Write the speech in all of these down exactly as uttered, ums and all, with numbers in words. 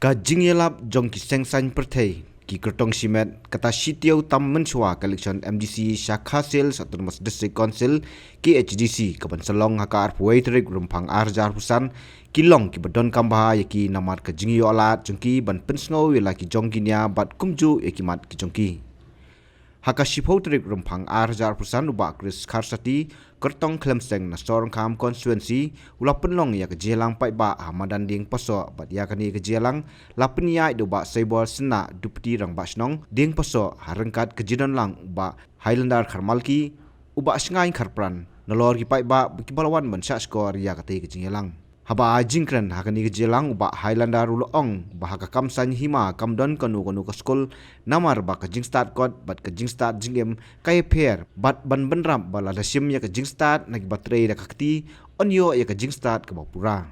Ka jingïalap jong ki seng saiñ pyrthei, ki kyrtong shimet, kata shi taïew tam mynshuwa ka election M D C sha Khasi Hills Autonomous District Council, K H D C, ka ban sa long ha ka arphew wei tarik Rymphang ar hajar arphew san, ki long kiba donkam bha ïa ki namar ka jingïoh lad jong ki ban pynsngew ïa la ki jong ki nia bad kumjuh ïa ki mat ki jong ki. Ha ka shiphew tarik Rymphang ar hajar arphew san, u Bah Chris Kharsati, kyrtong khlem seng na Sohryngkham constituency, u la pynlong ïa ka jingïalang paidbah ha madan Diengpasoh, bad ïa kane ka jingïalang la pynïaid da u Bah Saibor Synnah, Deputy Rangbah Shnong Diengpasoh, ha ryngkat ka jingdon lang u Bah Highlander Kharmalki, u Bah Shngaiñ Kharpran, nalor ki paidbah kiba la wan ban shahshkor ïa katei ka jingïalang. Haba ai jingkren ha kane ka jingïalang, u Bah Highlander u la ong ba ha ka kam saiñ hima kam don kano kano ka skul, namar ba ka jingstad kot bad ka jingstad jingim ka ïapher, bad ban bynrap ba lada shim ïa ka jingstad na kiba trei da ka kti, yn ïoh ïa ka jingstad kaba pura.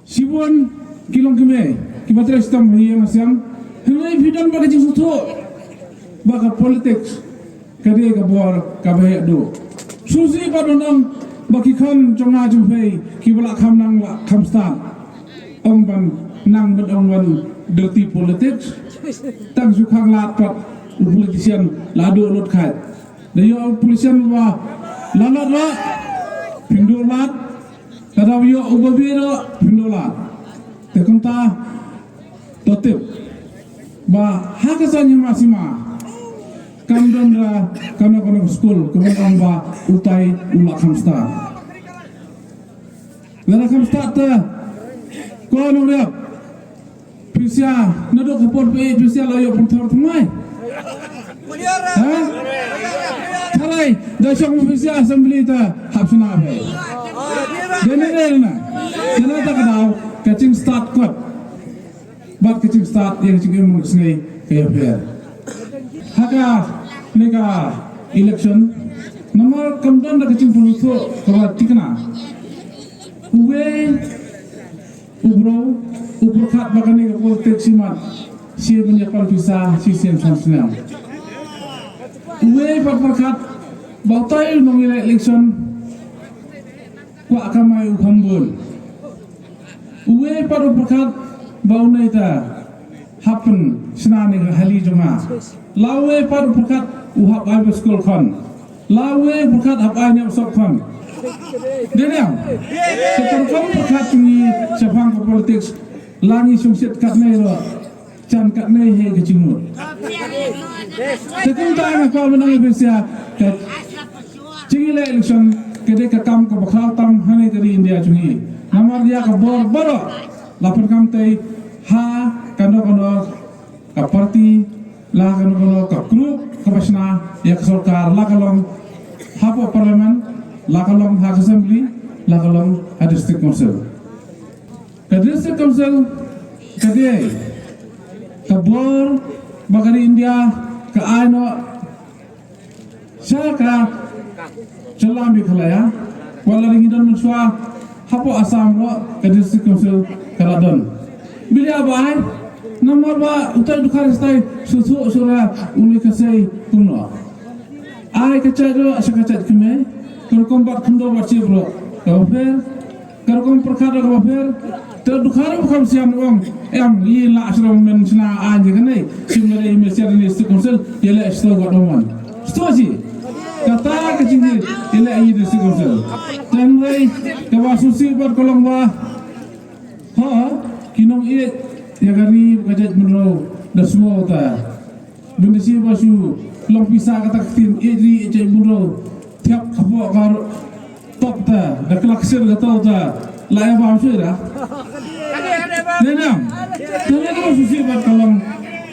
Shibun ki long ki mei kiba trei shitom ha ïing ha sem, hynrei phi don ba ka jingsngewthuh ba ka politics ka dei ka bor kaba heh duh. Sngewsih bad ban ong ba ki khon jong nga jong phi kiba la kham nang la kham stad. Ym ban nang ban ong ban dirty politics. Tang shu khang lad pat u politician la duh lut khat. Da ïoh u politician ba la lad la pynduh lad. Lada u ïoh uba bieit ruh pynduh lad. Te kumta to tip ba ha ka saiñ hima sima kam don ra kano kano skul kaba ong ba utai u la kham stad. Lada kham stad te ko nongriap. Pisa naduh ka por phi pisa la ïoh pynthor thymmai. Ha? Tharai da shong pisa assembly ta hap sna phi. Dene dene na. Dene ta ka daw ka jingstad kot. Bad ka jingstad ïa ka jingim ka sngi ka ïapher. Ha kane ka election namar kam don da ka jingpynlong kaba thikna. Uwei u briew u pyrkhat ba kane ka politics shi mat, shi ban ïa pynpisa shisien san snem. Uwei pat pyrkhat ba utai u nongïaleh election kwah kamai u kham bun. Uwei pat u pyrkhat ba une ta hap pynshna ne ka hali jong nga. La uwei pat u pyrkhat u hap ai ba skul khun. La uwei u pyrkhat hap ai ne u sop khun. Dei ne em? Te ka rukom pyrkhat jong ngi shaphang ka politics la ngi shongshit katne ruh. Jan katne hi ka jingmut. Te kumta nga kwah ban ong ïa phi sha ka jingïaleh election ka dei ka kam kaba khraw tam hangne ka ri India jong ngi. Namar ïa ka bor baroh la pynkham tei ha kano kano ka party, la kano kano ka group kaba shna ïa ka sorkar, la ka long hapoh parliament, la ka long ha ka assembly, la ka long ha district council. Ka district council ka dei ka bor ba ka ri India ka ai noh sha ka jylla Meghalaya, wat la ngi don mynshuwa hapoh Assam ruh ka district council ka la don. Balei ba ai? Namar ba utai u dkhar stai shu shu shu ra u leh ka sei kumno. Ai ka jait ruh sha ka jait kmie, ka rukom bat khyndew bat shiphew ruh kaba pher. Ka rukom pyrkhat ruh kaba pher. Te u dkhar ruh kham sian u ong, em, i la shrong men shna aiñ kane. Shim lade i me sian ne district council, ïaleh shuh ka doman. Shuh shi. Kata ka jingïaleh i district council. Te hynrei kaba sngewsih bad ka long ba, ho, ki nongïeit ïa ka ri ka jaitbynriew da sngew ta. Bynta shi ba shu long pisa kata ka ktien ïeit ri ïeit jaitbynriew. Thiap hapoh ka top ta da klaksir ka tau ta. La ïa bam shu da. Dei nang. Te lei ka sngewsih bad ka long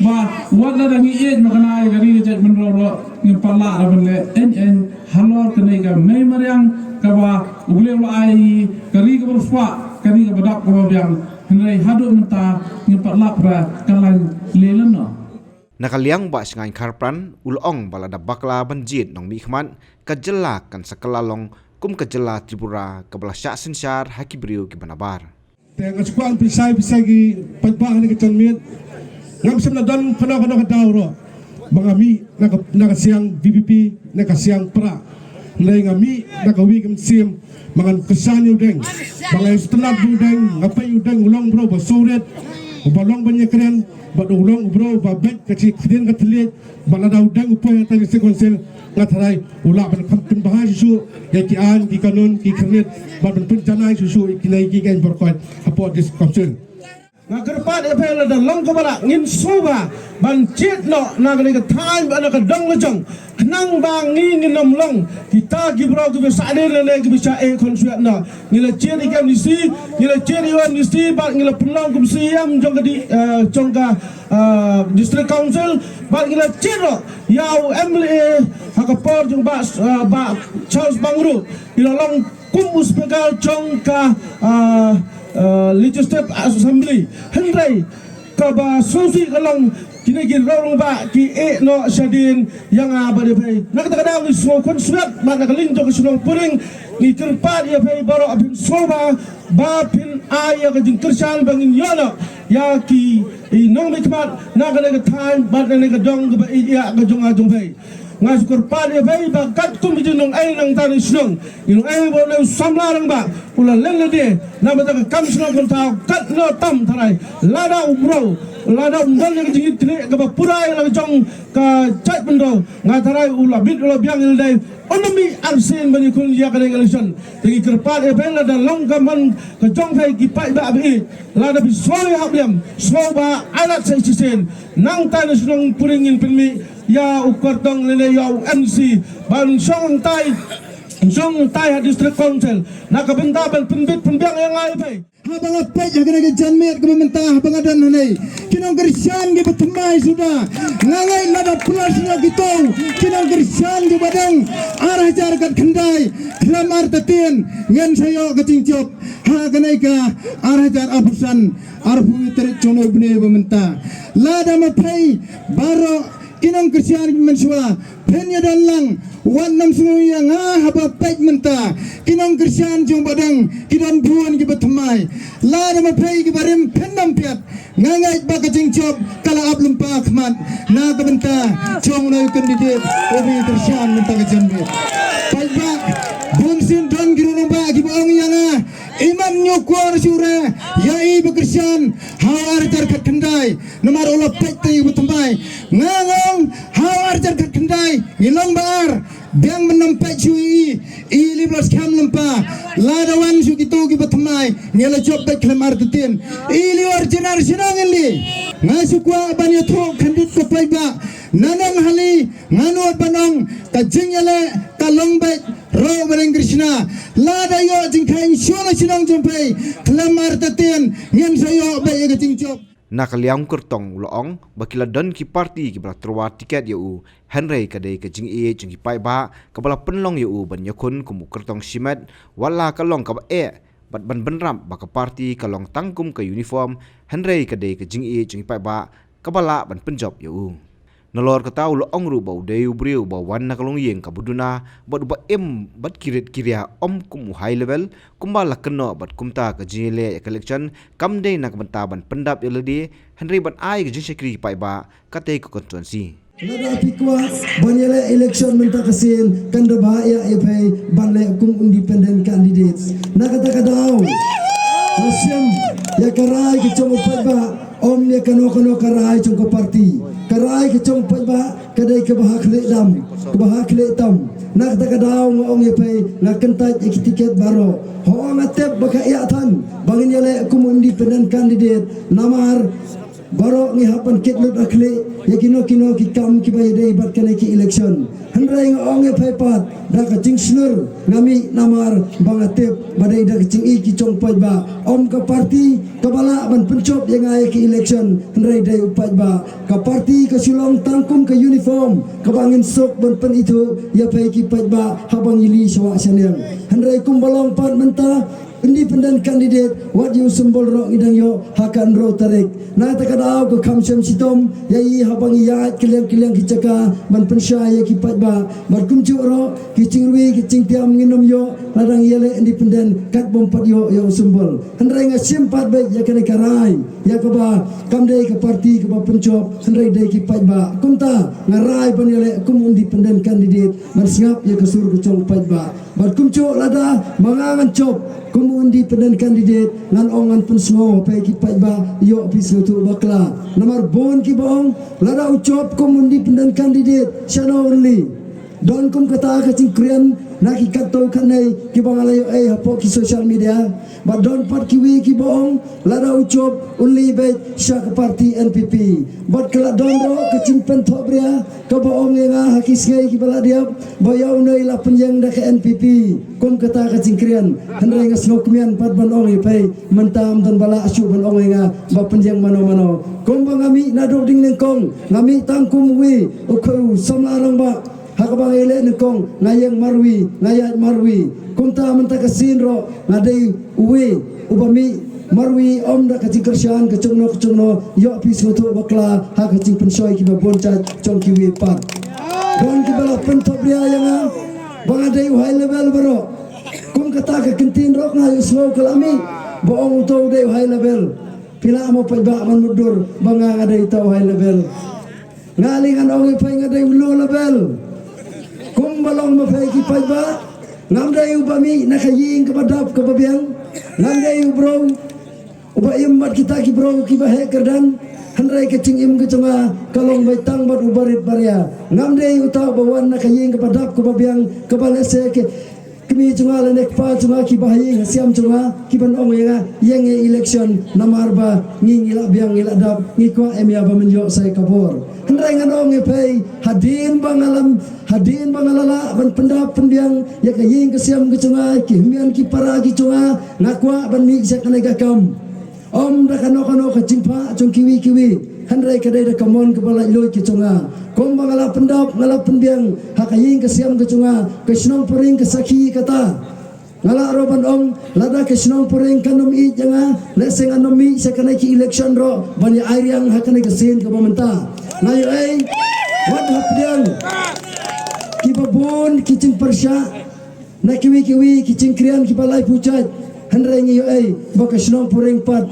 ba wat la da ngi ïeit ma ka nai ka ri ka jaitbynriew ruh ngim pat lah da ban leh eiñ eiñ halor kane ka mei mariang kaba U Blei u la ai ka ri kaba riewspah, ka ri kaba dap kaba biang. Hynrei haduh mynta ngim pat lap ra ka lain lei lano. Na ka liang Bah Shngaiñ Kharpran u la ong ba lada bakla ban jied nongmihkhmat, ka jylla kan sa kylla long kum ka jylla Tripura kaba la shah synshar ha ki briew kiba nabar. Te nga shu kwah pynshai pynshai ki paidbah ha kane ka janmiet. Ngam shym la don kano kano ka daw ruh ba nga mih na ka, na ka siang V P P, na ka siang Prah. Hynrei nga mih na kawei ka mynsiem ba ngan kyrshan ïa u Deng, ba nga ïa sngewtynnat ba u Deng, nga peit u Deng u long briew ba sngewrit, Uba long ban ïakren bad u long u bro uba beit ka shi ktien ka thylliej bad lada u dang u poi hangtai ha District Council, nga tharai u lah ban kham pynbha shuh shuh ïa ki aiñ ki kanun ki khyrnit bad ban pynjanai shuh shuh ïa kine ki aiñ baroh kawei hapoh District Council. Nga kyrpad ïa phi lada long kaba lah ngin sngewbha ban jied noh na kane ka thaiñ bad na ka dong la jong. Khnang ba ngi ngin ym long kita ki briew kiba sah dien lane kiba shah eh khonswet noh. Ngi la jied ïa ka M D C, ngi la jied ïa u M D C bad ngi la pynlong kum u Siem jong ka di, eh, jong ka, eh, District Council bad ngi la jied noh ïa u M L A ha ka por jong Bah, eh, Bah Charles Bang ruh. Ngi la long kum u Speaker jong ka, ah, ah, Legislative Assembly. Hynrei kaba sngewsih ka long kine ki rangbah ki eh noh shadien ïa nga bad ïa phi. Na kata ka daw ngi sngewkhonswet bad na ka liang jong ka shnong Puring ngi kyrpad ïa phi baroh phin sngewbha ba phin ai ïa ka jingkyrshan ba ngin ïoh noh ïa ki nongmihkhmat na kane ka thaiñ bad na kane ka dong kaba ïeit ïa ka jong nga jong phi. Nga shu kyrpad ïa phi ba katkum ki jingnongei nangta na shnong, ki nongei ba u dei u samla rangbah u la len lade na bynta ka kam shnong, kumta katno tam tharai lada u bro lada um don ïa ka jingïeit kaba pura ïa la ka jong ka jaitbynriew, nga tharai u la bit u la biang ïa lade. Un ym mih arsien ban ïakhun ïa kane ka election. Te ngi kyrpad ïa phi lada long ka mon ka jong phi ki paidbah ba ïeit, lada phi sngewhap lem sngewbha ailad sa shisien. Nangta na shnong Puring ngin pynmih ïa u kyrtong lane ïa u M C ba un shong hangtai, un shong hangtai ha District Council na ka bynta ban pynbit pynbiang ïa nga ïa phi. Haba nga peit ha kane ka janmiet kaba mynta haba nga don hangne, ki nongkyrshan kiba thymmai suda, nga ngeit lada pynlong shuh kito ki nongkyrshan kiba dang ar hajar khatkhyndai khlem artatien ngin sa ïoh ka jingjop ha kane ka ar hajar arphew san, arphew tarik jong une u bnai ba mynta. Lada ma phi baroh ki nongkyrshan mynshuwa phin ïa don lang, wat nym sngew ïa nga haba peit mynta ki nongkyrshan jong ba dang ki don bun kiba thymmai. Lada ma phi kiba rim phin nym piat, nga ngeit ba ka jingjop ka la ap lympa khmat na ka bynta jong une u candidate uba kyrshan mynta ka janmiet. Paidbah, bun sien don ki rangbah kiba ong ïa nga, imat ñiewkor shuh re ïa i ba kyrshan ha u ar hajar khatkhyndai. Namar u la peit te ïa u ba thymmai. Nga ong ha u ar hajar khatkhyndai ngi long ba ar. Biang ban nym peit shuh ïa i, i lei ba la skhem lympa. Lada wan shuh kito kiba thymmai ngi la jop beit khlem artatien. I lei u ar hajar shnong i lei. Nga shu kwah ban ïathuh khyndiat ko paidbah, nangne ha lei nga nud ban ong ka jingïaleh ka long beit ruh ba dang kyrshan. Lada ïoh jingkheiñ shuh na shnong jong phi khlem artatien ngin sa ïoh beit ïa ka jingjop. Na ka liang u kyrtong u la ong ba ki la don ki party kiba la tyrwa tiket ïa u, hynrei ka dei ka jingïeit jong ki paidbah kaba la pynlong ïa u ban ïakhun kum u kyrtong shimet, wat la ka long kaba eh bad ban bynrap ba ka party ka long tang kum ka uniform, hynrei ka dei ka jingïeit jong ki paidbah kaba lah ban pynjop ïa u. Nalor kata u la ong ruh ba u dei u briew uba wan na ka longïing kaba duna bad uba im bad ki rit ki ria, ym kum u high level kumba la kynnoh, bad kumta ka jingïaleh ïa ka election kam dei na ka bynta ban pyndap ïa lade, hynrei ban ai ka jingshakri ki paidbah katei ka constituency. Lada phi kwah ban ïaleh election mynta ka sien, kan da bha ïa phi ban leh kum independent candidates. Na kata ka daw, ha shim ïa ka rai ka jong u paidbah, ym ïa kano kano ka rai jong ka party. Ka rai ka jong u paidbah ka dei kaba ha khlieh dam, kaba ha khlieh tam. Na kata ka daw nga ong ïa phi, nga kyntait ïa ki tiket baroh. Hooid nga tip ba ka ïa than ba ngin ïaleh kum independent candidate, namar baroh ngi hap ban kit lut ha khlieh ïa kino kino ki kam kiba ïadei bad kane ki election. Hynrei nga ong ïa phi pat da ka jingshlur nga mih, namar ba nga tip ba dei da ka jingïeit ki jong u paidbah, ym ka party kaba lah ban pynjop ïa nga ïa ki election, hynrei dei u paidbah. Ka party ka shu long tang kum ka uniform kaba ngin suk ban pynithuh ïa phi ki paidbah haba ngi leit sha wah sha niang. Hynrei kumba long pat mynta, independent candidate, wat ïa u symbol ruh ngi dang ïoh ha ka hynriew tarik. Na kata ka daw ka kham shem shitom ïa i haba ngi ïaid kylliang kylliang ki jaka ban pynshai ïa ki paidbah. Bad kumjuh ruh ki jingrwai ki jingtiam ngin ym ïoh lada ngi ïaleh independent, kat bym pat ïoh ïa u symbol. Hynrei nga shim pat beit ïa kane ka rai ïa kaba kam dei ka party kaba pynjop, hynrei dei ki paidbah. Kumta nga rai ban ïaleh kum independent candidate ban sngap ïa ka sur ka jong u paidbah. Bad kumjuh Lada ma nga ngan jop kum u independent candidate, ngan ong ngan pynsngew ha phi ki paidbah, ïoh phi sngewthuh bakla. Namar bun kiba ong lada u jop kum u independent candidate, shano un leit? Don kum kata ka jingkren na ki katto katne kiba nga la ïohi hapoh ki social media. Bad don pat kiwei kiba ong lada u jop un leit beit sha ka party N P P. Bad ka la don ruh ka jingpynthohbria kaba ong ïa nga ha ki sngi kiba la dep ba ïa une i la pynïeng da ka N P P. Kum kata ka jingkren, hynrei nga sngewkmen pat ban ong ïa phi, mynta ym don ba lah shuh ban ong ïa nga ba pynïeng mano mano. Kumba nga mih naduh dieng nyngkong, nga mih tang kum uwei u khun samla rangbah. Ha kaba nga ïaleh nyngkong, nga ïeng marwei, nga ïaid marwei. Kumta mynta ka sien ruh nga dei uwei uba mih marwei, ym da ka jingkyrshan ka jong no ka jong no, ïoh phi sngewthuh bakla ha ka jingpynshoi kiba bun jait jong kiwei pat. Don kiba la pynthohbria ïa nga ba nga dei u high level baroh. Kum kata ka kyntien ruh nga ïohsngew ka la mih ba ong uto u dei u high level. Phi lah mo paidbah ban mutdur ba nga nga dei uta u high level? Nga lei ngan ong ïa phi nga dei u low level. Kumba long ma phi ki paidbah, ngam dei uba mih na ka ïing kaba dap kaba biang. Ngam dei u briew uba im bad kita ki briew kiba heh kyrdan. Hynrei ka jingim ka jong nga ka long beit tang bad u barit baria. Ngam dei uta uba wan na ka ïing kaba dap kaba biang, kaba lehse ki kmie jong nga lane kpa jong nga kiba ha ïing ha siam jong nga ki ban ong ïa nga, ïeng ïa election, namar ba ngi ngi la biang ngi la dap, ngi kwah em ïa ba men ïoh sa ïa ka bor. Hynrei ngan ong ïa phi, hadien ba nga lam, hadien ba nga la lah ban pyndap pynbiang ïa ka ïing ka siam ka jong nga, ki hynmen ki para ki jong nga, nga kwah ban mih sha kane ka kam. Ym da kano kano ka jingpang jong kiwei kiwei, hynrei ka dei da ka mon kaba laitluid ka jong nga. Kumba nga la pyndap, nga la pynbiang ha ka ïing ka siam ka jong nga, ka shnong Puring ka sakhi kata. Nga lah ruh ban ong, lada ka shnong Puring kan ym ïeit ïa nga, lehse ngan ym mih sha kane ka election ruh ban ïa airiang ha kane ka sien kaba mynta. Nga ïohi wat hapdeng kiba bun ki jingpyrshah na kiwei kiwei ki jingkren kiba laiphew jait, hynrei ngi ïohi ba ka shnong Puring pat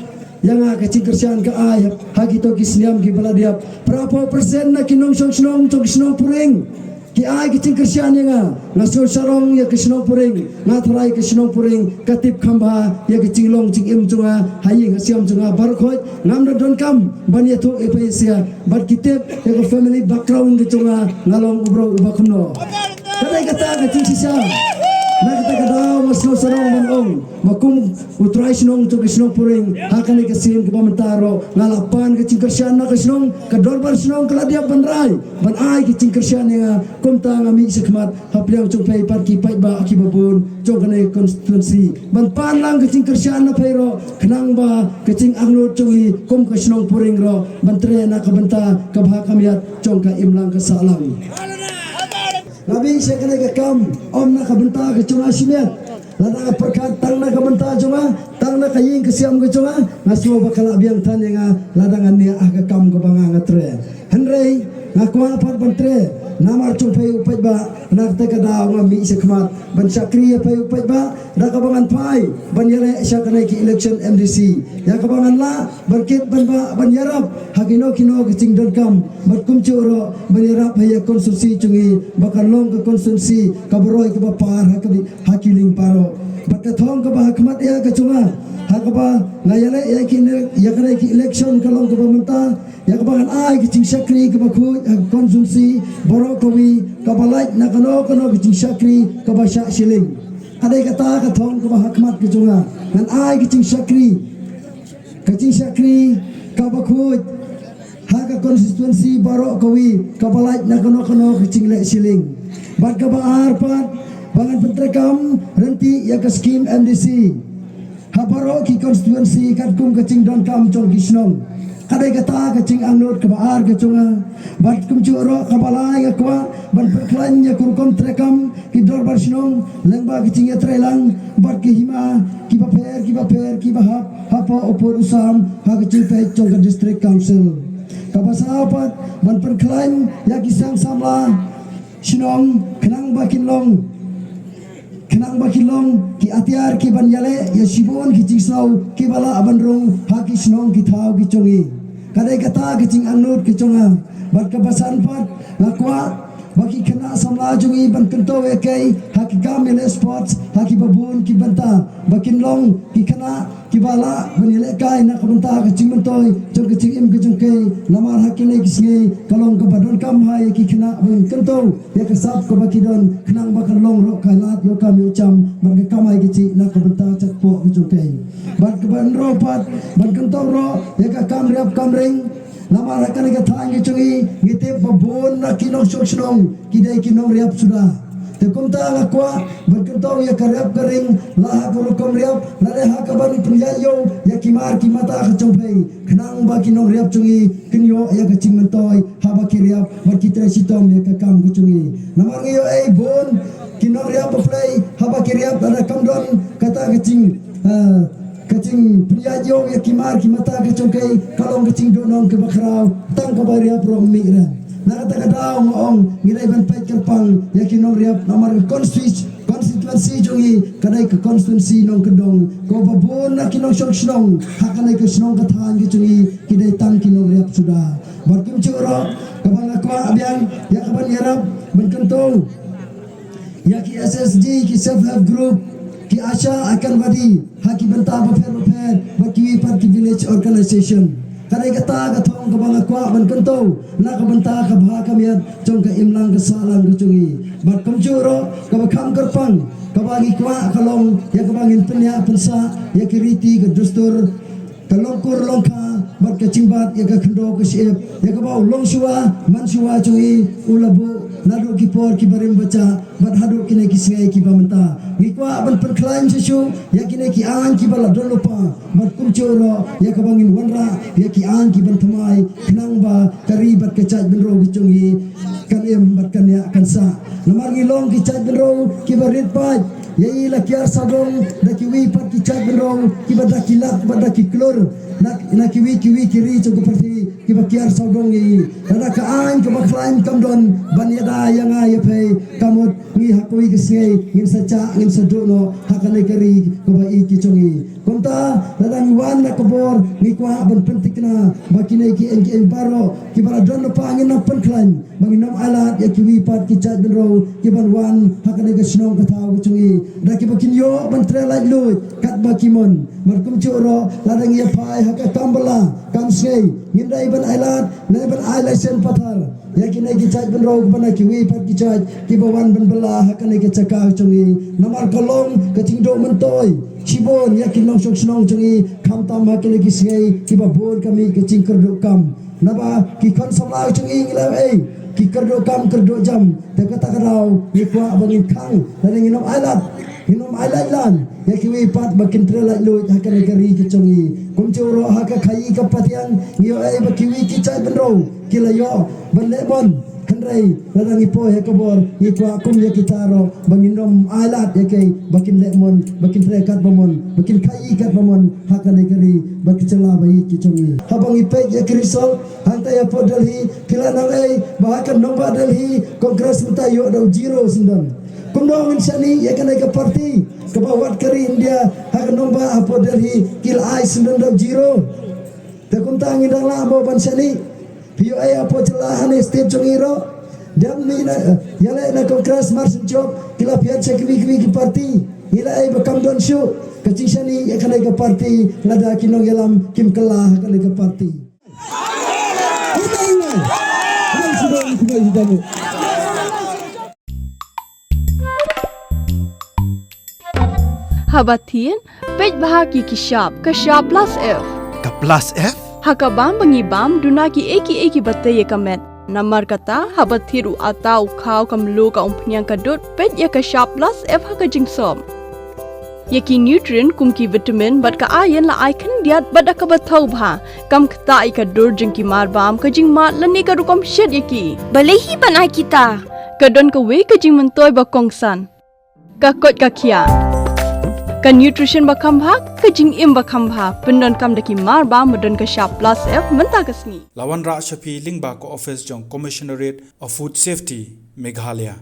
ïa nga ka jingkyrshan ka ai ha kito ki snem kiba la dep. Phraphew percent na ki nongshong shnong jong ka shnong Puring ki ai ka jingkyrshan ïa nga. Nga sngewsarong ïa ka shnong Puring, nga tharai ka shnong Puring ka tip kham bha ïa ka jinglong jingim jong nga ha ïing ha siam jong nga baroh khoit. Ngam da donkam ban ïathuh ïa phi shisha, bad ki tip ïa ka family background ka jong nga, nga long u briew uba kumno. Ka dei kata ka jingshisha. Na kata ka daw nga sngewsarong ban ong ba kum u trai shnong jong ka shnong Puring ha kane ka sien kaba mynta ruh nga la pan ka jingkyrshan na ka shnong, ka dorbar shnong ka la dep ban rai ban ai ka jingkyrshan ïa nga. Kumta nga mih shakhmat hapdeng jong phi pat ki paidbah kiba bun jong kane ka constituency ban pan lang ka jingkyrshan na phi ruh, khnang ba ka jingangnud jong ngi kum ka shnong Puring ruh ban trei na ka bynta kaba ha kham ïaid jong ka imlang ka sahlang. Nga mih sha kane ka kam ym na ka bynta ka jong nga shimet. Lada nga pyrkhat tang na ka bynta jong nga, tang na ka ïing ka siam ka jong nga, nga sngew ba ka la biang than ïa nga lada ngan ïaid ha ka kam kaba nga nga trei. Hynrei nga kwah pat ban trei namar jong phi u paidbah. Na kata ka daw nga mih shakhmat ban shakri ïa phi u paidbah da kaba ngan phai ban ïaleh sha kane ka election M D C, ïa kaba ngan lah ban kit ban bah ban ïarap ha kino kino ka jingdonkam, bad kumjuh ruh ban ïarap ha ïa ka constituency jong ngi ba kan long ka constituency kaba roi kaba par ha ka, ha ki liang baroh. Bad ka thong kaba ha khmat ïa ka jong nga ha kaba nga ïaleh ïa ki, ïa kane ka election ka long kaba mynta, ïa kaba ngan ai ka jingshakri kaba khuid ha ka constituency baroh kawei, kaba lait na kano kano ka jingshakri kaba shah shilling. Ka dei kata ka thong kaba ha khmat ka jong nga, ngan ai ka jingshakri, ka jingshakri kaba khuid ha ka constituency baroh kawei, kaba lait na kano kano ka jingleh shilling. Bad kaba ar pat, ba ngan pyntreikam ryntih ïa ka skim M D C ha baroh ki constituency katkum ka jingdonkam jong ki shnong. Ka dei kata ka jingangnud kaba ar ka jong nga. Bad kumjuh ruh kaba lai nga kwah ban pynkhlaiñ ïa ka rukom treikam ki dorbar shnong lyngba ka jingïatreilang bad ki hima kiba pher kiba pher kiba hap hapoh u pud u sam ha ka jingpeit jong ka District Council. Kaba saw pat ban pynkhlaiñ ïa ki seng samla shnong khnang ba kin long, khnang ba kin long ki atiar ki ban ïaleh ïa shibun ki jingsngew kiba lah ban rung ha ki shnong ki thaw ki jong ngi. Ka dei kata ka jingangnud ka jong nga. Bad kaba san pat nga kwah ba ki khynnah samla jong ngi ban kyntoh ïa ki ha ki kam ïaleh sports ha ki babun ki bynta, ba kin long ki khynnah kiba lah ban ïalehkai na ka bynta ka jingmyntoi jong ka jingim ka jong ki. Namar ha kine ki sngi ka long kaba donkam bha ïa ki khynnah ban kyntoh ïa ka sap kaba ki don, khnang ba kan long ruh ka lad ïoh kam ïoh jam bad ka kamai kajih na ka bynta jait poh ka jong ki. Bad kaba hynriew pat, ban kyntoh ruh ïa ka kam riap kam ring. Namar ha kane ka thaiñ ka jong ngi, ngi tip ba bun na ki nongshong shnong ki dei ki nongriap suda. Te kumta nga kwah ban kyntoh ïa ka riap ka ring, la ha ka rukom riap, lane ha kaba ngi pynïaid ïa ki mar ki mata ka jong phi, khnang ba ki nongriap jong ngi kin ïoh ïa ka jingmyntoi haba ki riap, bad ki trei shitom ïa ka kam ka jong ngi. Namar ngi ïohi bun ki nongriap ba phi, haba ki riap lada kam don kata ka jing, ah, ka jingpynïaid ïa ki mar ki mata ka jong ki, ka long ka jingduhnong kaba khraw, tang kaba riap ruh ym mih rem. Na kata ka daw nga ong ngi dei ban peit kyrpang ïa ki nongriap, namar ka constitu-, constituency jong ngi ka dei ka constituency nongkyndong, kaba bun na ki nongshong shnong ha kane ka shnong ka thaiñ ka jong ngi ki dei tang ki nongriap suda. Bad kumjuh ruh kaba nga kwah biang ïa kaban ïarap ban kyntoh ïa ki S H G, ki self help group, ki ASHA, Anganwadi ha ki bynta bapher bapher, bad kiwei pat ki village organization. Ka dei kata ka thong kaba nga kwah ban kyntoh na ka bynta ka bha ka miat jong ka imlang ka sahlang ka jong ngi. Bad kumjuh ruh kaba kham kyrpang kaba ngi kwah ka long ïa kaba ngin pynïaid pynsah ïa ki riti ki dustur, ka longkur longkha bad ka jingbat ïa ka khyndew ka shyiap, ïa kaba u longshuwa manshuwa jong ngi u la buh naduh ki por kiba rim ba jah bad haduh kine ki sngi kiba mynta. Ngi kwah ban pynkhlaiñ shuh shuh ïa kine ki aiñ kiba la don lypa, bad kumjuh ruh ïa kaba ngin wanrah ïa ki aiñ kiban thymmai, khnang ba ka ri bad ka jaitbynriew ka jong ngi kan im bad kan ïa kan sah. Namar ngi long ki jaitbynriew kiba rit paid, ïa i la kiar sawdong da kiwei pat ki jaitbynriew kiba da ki lak bad da ki klur na, na kiwei kiwei ki ri jong ka pyrthei kiba kiar sawdong ïa i. Lada ka aiñ kaba khlaiñ kam don ban ïada ïa nga ïa phi, ka mut ngi ha kawei ka sngi ngin sa jah, ngin sa duh noh ha kane ka ri kaba ïeit ka jong ngi. Kumta lada ngi wan na ka bor, ngi kwah ban pynthikna ba kine ki aiñ ki aiñ baroh kiba la don lypa ngin nang pynkhlaiñ, ba ngin ym ailad ïa kiwei pat ki jaitbynriew kiban wan ha kane ka shnong ka thaw ka jong ngi da kiba kin ïoh ban trei laitluid katba ki mon. Bad kumjuh ruh lada ngi ïa phai ha ka kam bylla kam sngi, ngim dei ban ailad ne ban ai laisen pathar ïa kine ki jaitbynriew kiba na kiwei pat ki jait kiba wan ban bylla ha kane ka jaka ka jong ngi. Namar ka long ka jingduh myntoi shibun ïa ki nongshong shnong jong ngi, khamtam ha kine ki sngi kiba bun ka mih ka jingkyrduh kam. Naba ki khun samla jong ngi, ngi la ïohi ki kyrduh kam kyrduh jam. Te kata ka daw ngi kwah ba ngin khang lane ngin ym ailad, ngin ym ailad lang ïa kiwei pat ba kin trei laitluid ha kane ka ri ka jong ngi. Kumjuh ruh ha ka khaïi ka pateng ngi ïohi ba kiwei ki jaitbynriew ki la ïoh ban leh mon. Hynrei lada ngi poi ha ka bor, ngi kwah kum ïa kita ruh ba ngin ym ailad ïa ki ba kin leh mon, ba kin trei katba mon, ba kin khaïi katba mon ha kane ka ri bad ka jylla ba ïeit ka jong ngi. Haba ngi peit ïa ki result hangta hapoh Delhi, phi la nang ïohi ba ha ka nongbah Delhi Congress mynta ïoh da u zero syndon. Kumno ngin shaniah ïa kane ka party kaba wat ka ri India ha ka nongbah hapoh Delhi ki la ai syndon da u zero? Te kumta ngin dang lah mo ban shaniah? Phi ïohi hapoh jylla hane state jong ngi ruh, dang mih na, ïaleh na Congress mar shen jop, ki la pynïaid sha kiwei kiwei ki party. Ngi la ïohi ba kam don shuh ka jingshaniah ïa kane ka party lada ki nongïalam kim kylla ha kane ka party. Haba thied, peit bha ki ki shap, ka shap plus F. Ka plus F? Ha ka bam ba ngi bam, duna kiei kiei kiba tei ïa ka met. Namar kata, haba thied u atta, u khaw, ka mluh, ka umphniang, ka dud, peit ïa ka shap plus F ha ka jingsop. Ïa ki nutrient kum ki vitamin bad ka iron la ai khyndiat bad da kaba thaw bha. Kam ktah ïa ka dur jong ki mar bam, ka jingmad lane ka rukom shet ïa ki. Balei hi ban ai kita? Ka don kawei ka jingmyntoi ba kongsan. Ka koit ka khiah. Ka nutrition ba kham bha, ka jingim ba kham bha. Pyndonkam da ki mar bam ba don ka shap plus F mynta ka sngi. La wanrah sha phi lyngba ka office jong Commissionerate of Food Safety, Meghalaya.